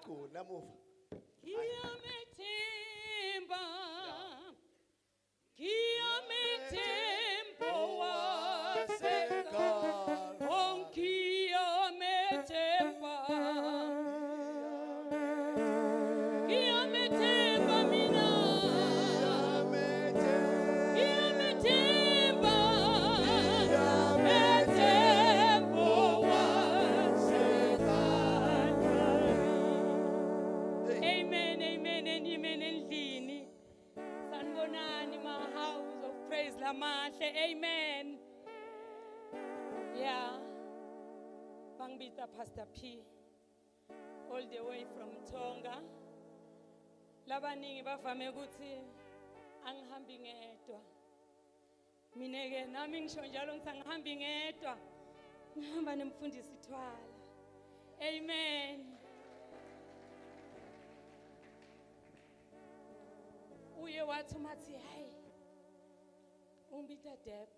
Ngiyacula namuva. Ngiyamethemba. Ngiyamethemba waseka. Oh, ngiyamethemba. Ngiyamethemba mina. Ngiyamethemba. Ngiyamethemba waseka. Amen, amen, and amen endlini. Sanibonani ma house of praise lamahle. Amen. Yeah. Bangibita Pastor P all the way from Tonga. Labaningi bavame ukuthi angihambi ngedwa. Mina ke nami ngisho njalo ngithi angihambi ngedwa. Ngihamba nemfundisi Thwala. Amen. Uye wathi umathi hayi ungibita Deb.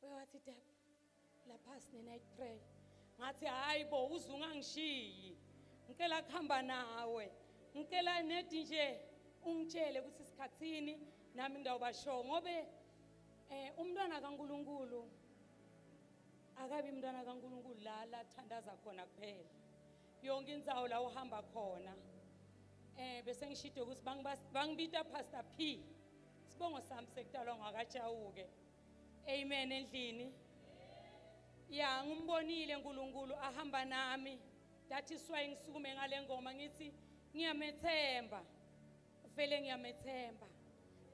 Uye wathi Deb lapha sine night prayer. Ngathi hayi bo uze ungangishiyi. Ngicela kuhamba nawe. Ngicela nedi nje ungitshele ukuthi isikhathini nami ngidawubasho ngobe umntwana kaNkuluNkulu akabi umntwana kaNkuluNkulu la lathandaza khona kuphela. Yonke indzawo la uhamba khona. Bese ngishide ukuthi bangibita Pastor P. Sibongo sami sekutalwa ngakajawuke. Amen endlini. Ya ngimbonile uNkulunkulu ahamba nami. That is why ngisukume ngale ngoma ngithi ngiyamethemba. Vele ngiyamethemba.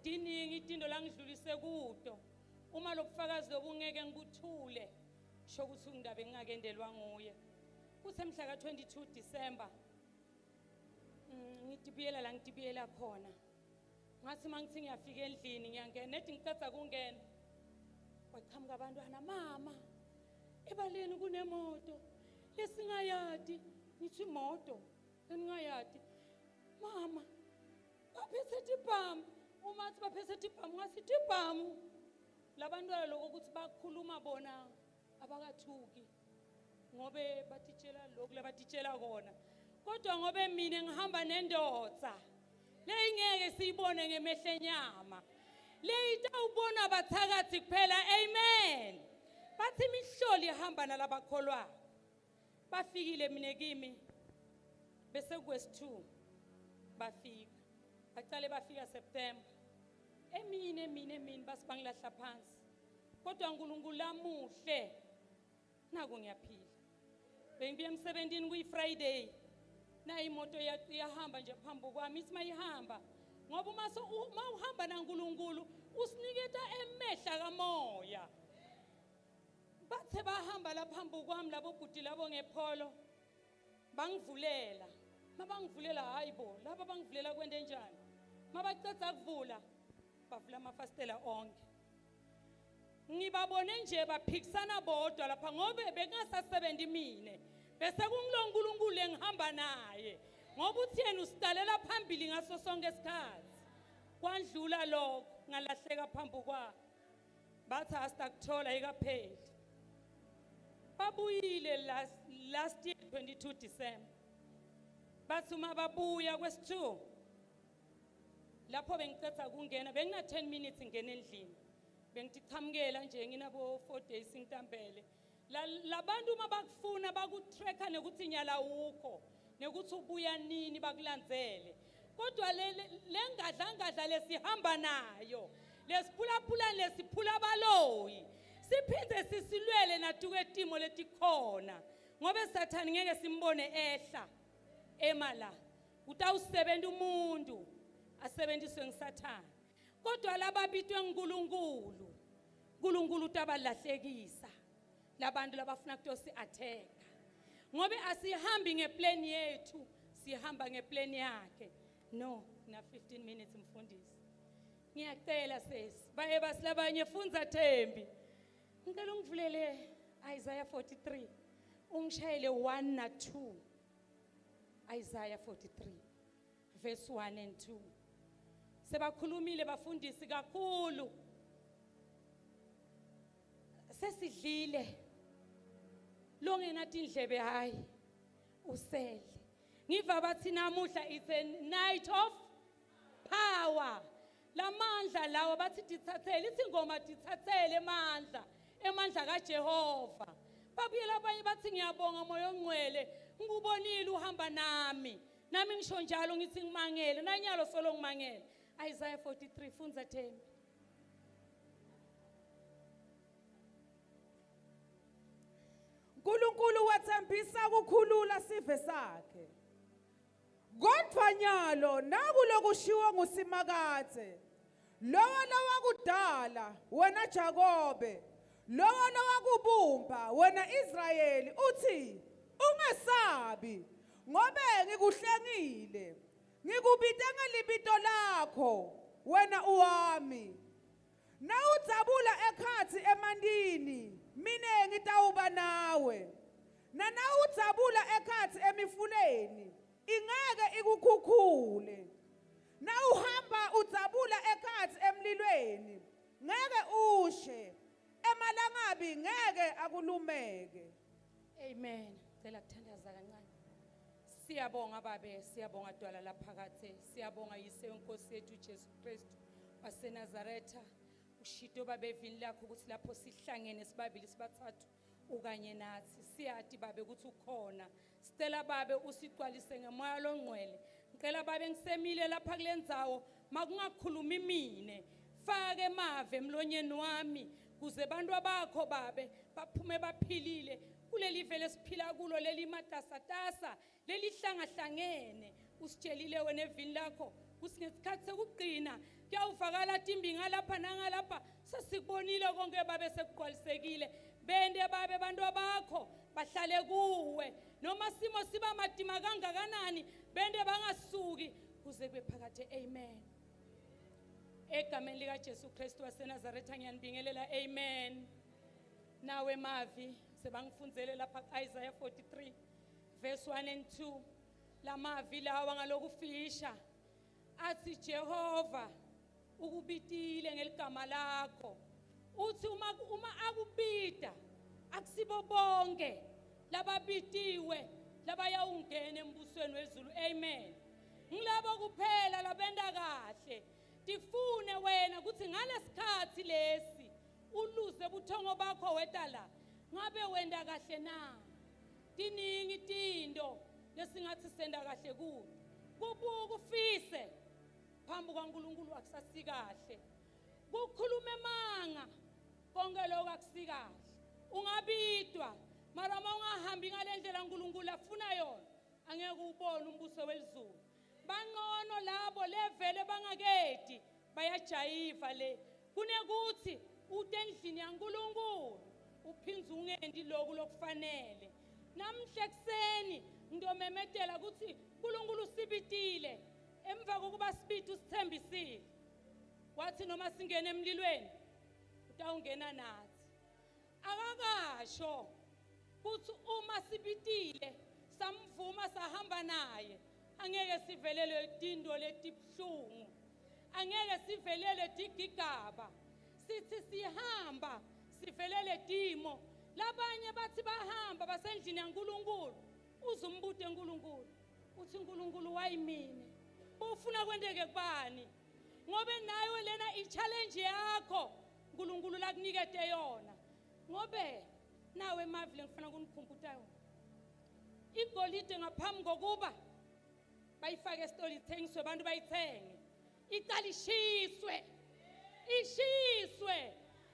Diningi itinto la ngidlulise kuto. Uma lobufakazi lobungeke ngibuthule sho ukuthi ungidabe ngingakendelwa nguye. Kuthe mhla ka 22 December ngidibiyela la ngidibiyela khona. Ngathi mangithi ngiyafika endlini ngiyangena nethi ngicetha kungena. Kwaqhamuka abantwana mama ebaleni kunemoto lesingayadi. Ngithi imoto engingayadi mama baphethe tibhamu. Uma athi baphethe tibhamu ngathi tibhamu. Labantwana lokho ukuthi bakhuluma bona abakathuki ngobe batitshela lokhu labatitshela kona. Kodwa ngobe mina ngihamba nendoda leyingeke siyibone ngemehlo enyama, leyitawubona bathakathi kuphela. Amen. Bathi imihloli ihamba nalabakholwayo. Bafikile mina kimi bese kwesi2 bafika. Baqale bafika September. Emini emini emini basibangilahla phansi. Kodwa uNkulunkulu lamuhle naku ngiyaphila. Bengibuya emsebenzini kuyi Friday. Na imoto iyahamba nje phambi kwami ithi mayihamba ngoba uma uhamba naNkulunkulu usiniketa emehla kamoya. Bathe bahamba lapha phambi kwami labo bhuti labo ngepholo bangivulela. Mabangivulela hayibo laba bangivulela kwente njani? Mabacetha kuvula bavula amafastela onke. Ngibabone nje baphikisana bodwa lapha ngobe bengasasebenzi mine. Bese kunguloNkulunkulu engihamba naye ngoba uthi yena usidalela phambili ngaso sonke isikhathi. Kwandlula lokho ngalahleka phambi kwa. Bathi asitakuthola ikapheli. Babuyile last year 22 December. Bathi uma babuya kwesi2 lapho bengicetha kungena bengina 10 minutes ngena endlini. Bengithi qhamukela nje nginabo 4 days ngitambele. Labantu uma bakufuna bakutracka nekuthi nyala ukho nekuthi ubuya nini bakulandzele. Kodwa lengadla ngadla lesihamba nayo lesiphulaphula lesiphula baloyi siphinde sisilwele natuke timo letikhona ngobe Sathane ngeke simbone ehla ema la utawusebenza umuntu asebenziswe ngiSathane. Kodwa lababitwe nguNkulunkulu, uNkulunkulu utabalahlekisa labantu labafuna kutosi attack ngobe asihambi ngeplan yethu, sihamba ngeplan yakhe. No, na 15 minutes mfundisi. Ngiyacela sesi baye basilabanye fundza Thembi. Ngicela ungivulele Isaiah 43 ungishayele 1 na 2. Isaiah 43 verse 1 and 2. Sebakhulumile bafundisi kakhulu. Sesidlile. Longenathi indlebe hayi usele. Ngiva bathi namuhla it's a night of power. Lamandla lawa bathi tithathele, ithi ingoma tithathele emandla, emandla kaJehova. Babuyela abanye bathi ngiyabonga moya ongcwele, ngikubonile uhamba nami. Nami ngisho njalo ngithi ngimangele, nanyalo solo ngimangele. Isaiah 43 fundza Thembi. uNkulunkulu wathembisa ukukhulula sive sakhe. Kodwa nyalo naku lokushiwo nguSimakadze. Lowo lowakudala wena Jakobe, lowo lowakubumba wena Israyeli uthi ungesabi ngobe ngikuhlengile. Ngikubite ngelibito lakho wena uwami. Nawudzabula ekhatsi emantini, mine ngitawuba nawe. Nanawudzabula ekhatsi emifuleni, ingeke ikukhukhule. Nawuhamba udzabula ekhatsi emlilweni, ngeke ushe. Emalangabi ngeke akulumeke. Amen. Cela kuthandaza kancane. Siyabonga babe, siyabonga Dwala laphakathe, siyabonga yise wenkosi yethu Jesu Kristu waseNazaretha. Ushito babe evini lakho ukuthi lapho sihlangene sibabili sibathathu ukanye nathi. Siyati babe ukuthi ukhona. Sicela babe usigcwalise ngemoya longcwele. Ngicela babe ngisemile lapha kule ndzawo makungakhulumi mine. Fake emave emlonyeni wami kuze abantu abakho babe baphume baphilile kuleli vele siphila kulo leli matasatasa lelihlangahlangene. Usitshelile wena evini lakho kuthi ngesikhathi sekugcina kuyawuvakala timbi ngalapha nangalapha. Sesikubonile konke babe sekugcwalisekile. Bende babe abantu abakho bahlale kuwe noma simo siba matima kangakanani, bende bangasuki kuze kube phakathe. Amen. Egameni lika Jesu Kristu waseNazaretha ngiyanibingelela. Amen. Nawe mavi sebangifundzele lapha ku-Isaiah 43 verse 1 and 2. Lamavi lawa ngalokufisha athi Jehova ukubitile ngeligama lakho. Uthi uma akubita akusibo bonke lababitiwe labayawungena embusweni wezulu. Amen. Ngilabo kuphela labenda kahle. Tifune wena ukuthi ngalesikhathi lesi uluze buthongo bakho weta la, ngabe wenda kahle na? Tiningi tinto lesingathi senda kahle kuto. Kubuka ufise phambi kwaNkulunkulu akusasikahle. Kukhuluma emanga konke lokho akusikahle. Ungabidwa mara uma ungahambi ngale ndlela uNkulunkulu afuna yona angeke ubone umbuso welizulu. Bangcono labo levele bangakedi bayajayiva le kunekuthi ute endlini yaNkulunkulu uphindze ungendi lokhu lokufanele. Namhle ekuseni ngiyomemetela ukuthi uNkulunkulu usibitile emva kokuba sibite usithembisile wathi noma singena emlilweni utawungena nathi. Akakasho kuthi uma sibitile samvuma sahamba naye angeke sivelelwe tinto letibuhlungu, angeke sivelelwe tigigaba. Sithi sihamba sivelele timo. Labanye bathi bahamba basendlini yaNkulunkulu, uze umbute uNkulunkulu uthi uNkulunkulu wayimine bufuna kwenteke kubani? Ngobe nawe lena i-challenge yakho uNkulunkulu lakunikete yona. Ngobe nawe mavile ngifuna kunikhumbuta yona igolide ngaphambi kokuba bayifake esitolo ithengiswe abantu bayithenge iqala ishiswe ishiswe.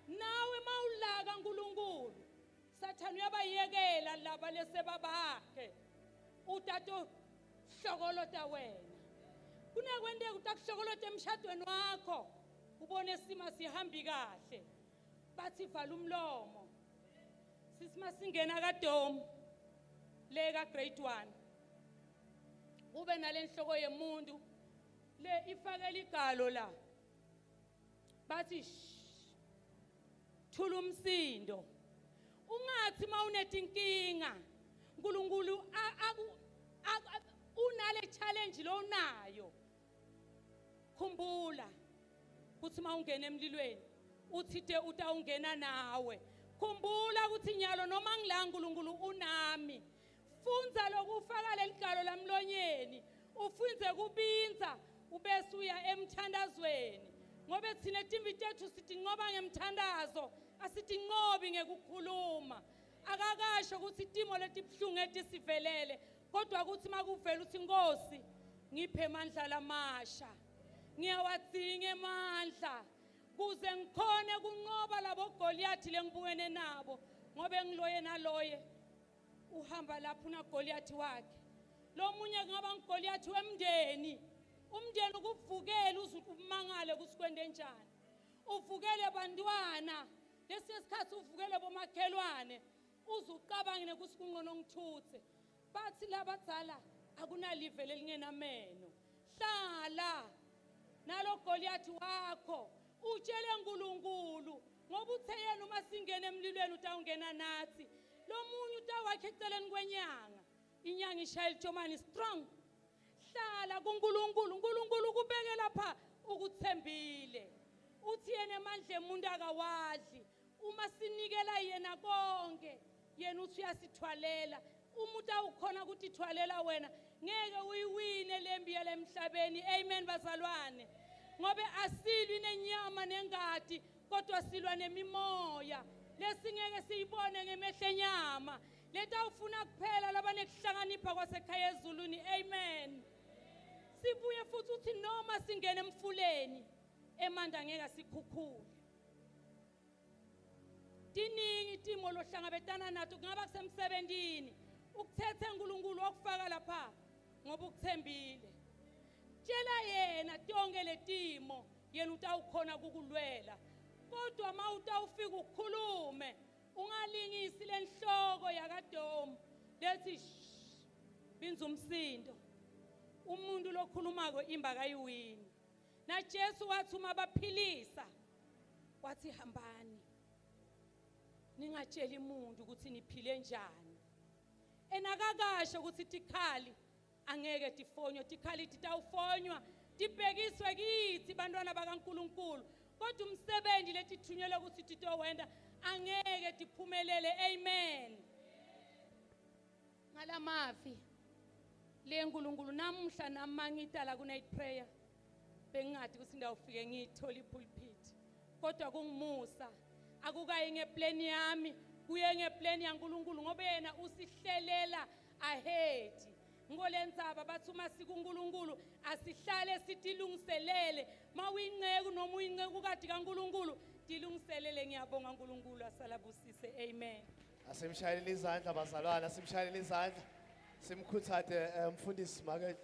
Nawe mawulaka uNkulunkulu Sathane uyabayekela laba lesebabakhe utato hlokolota wena. Kunekwenteka utakuhlokolota emshadweni wakho ubone sima sihambi kahle bathi vala umlomo. Sisima singena kaDom le ka grade 1 kube nalenhloko yemuntu le ifakela igalo la bathi thula umsindo. Ungathi mawunetinkinga uNkulunkulu unale challenge lo unayo. Khumbula kuthi mawungena emlilweni uthite utawungena nawe. Khumbula ukuthi nyalo noma ngila uNkulunkulu unami. Fundza lokufaka leligalo lamlonyeni, ufundze kubinza ubese uya emthandazweni, ngobe thina timbi tethu sitinqoba ngemthandazo, asitinqobi ngekukhuluma. Akakasho ukuthi timo letibuhlungu etisivelele, kodwa ukuthi makuvela uthi Nkosi ngiphe amandla lamasha, ngiyawadzinga emandla kuze ngikhone kunqoba labo Goliath lengibukene nabo, ngobe ngiloye naloye uhamba lapho una Goliath wakhe. Lo munye kungaba nguGoliath wemndeni, umndeni ukuvukela uze umangale ukuthi kwende njani, uvukele bantwana, lesinye isikhathi uvukele bomakhelwane, uze ucabange nekuthi kungcono ngithuthe. Bathi labadzala akunalive lelingenameno. Hlala nalo Goliath wakho, utshele uNkulunkulu, ngoba uthe yena uma singena emlilweni utawungena nathi. Lo munye utawakhe eceleni kwenyanga, inyanga ishaya ijomani strong. Hlala kuNkulunkulu, uNkulunkulu ukubeke lapha ukuthembile. Uthi yena emandla emuntu akawadli, uma sinikela yena konke yena uthi uyasithwalela. Uma utawukhona ukuthi ithwalela wena, ngeke uyiwine lempi yalemhlabeni. Amen bazalwane, ngobe asilwi nenyama nengati, kodwa silwa nemimoya lesingeke siyibone ngemehlo enyama, letawufuna kuphela labanekuhlakanipha kwasekhaya ezulwini. Amen. Sibuye futhi uthi noma singena emfuleni emanda ngeke asikhukhule. Tiningi timo lohlangabetana nato, kungaba kusemsebentini, ukuthethe uNkulunkulu wakufaka lapha ngoba ukuthembile. Tshela yena tonke letimo, yena utawukhona kukulwela. Kodwa ma utawufika ukhulume, ungalingisi lenhloko yakaDomu lethi shh, binza umsindo. Umuntu lokhulumako imba kayiwini. Na Jesu wathi uma baphilisa, wathi hambani ningatsheli umuntu ukuthi niphile njani. Enakakasho ukuthi tikhali angeke tifonywe, tikhali titawufonywa tibhekiswe kithi bantwana bakaNkuluNkulu, kodwa umsebenzi letithunyelwe ukuthi titowenda angeke tiphumelele. Amen. Ngalamavi le nkulunkulu namuhla nami ngitala ku night prayer, bengingathi ukuthi ndawufike ngiyithola ipulpit, kodwa kungumusa, akukayi ngeplan yami, kuye ngeplan yaNkulunkulu, ngoba yena usihlelela ahead. Ngolendzaba bathi uma sikuNkulunkulu asihlale sitilungiselele. Mawuyinceku noma uyincekukati kaNkulunkulu, tilungiselele. Ngiyabonga uNkulunkulu asalabusise. Amen. Asimshayelele izandla bazalwane, asimshayelele izandla. Simkhuthathe mfundisi make.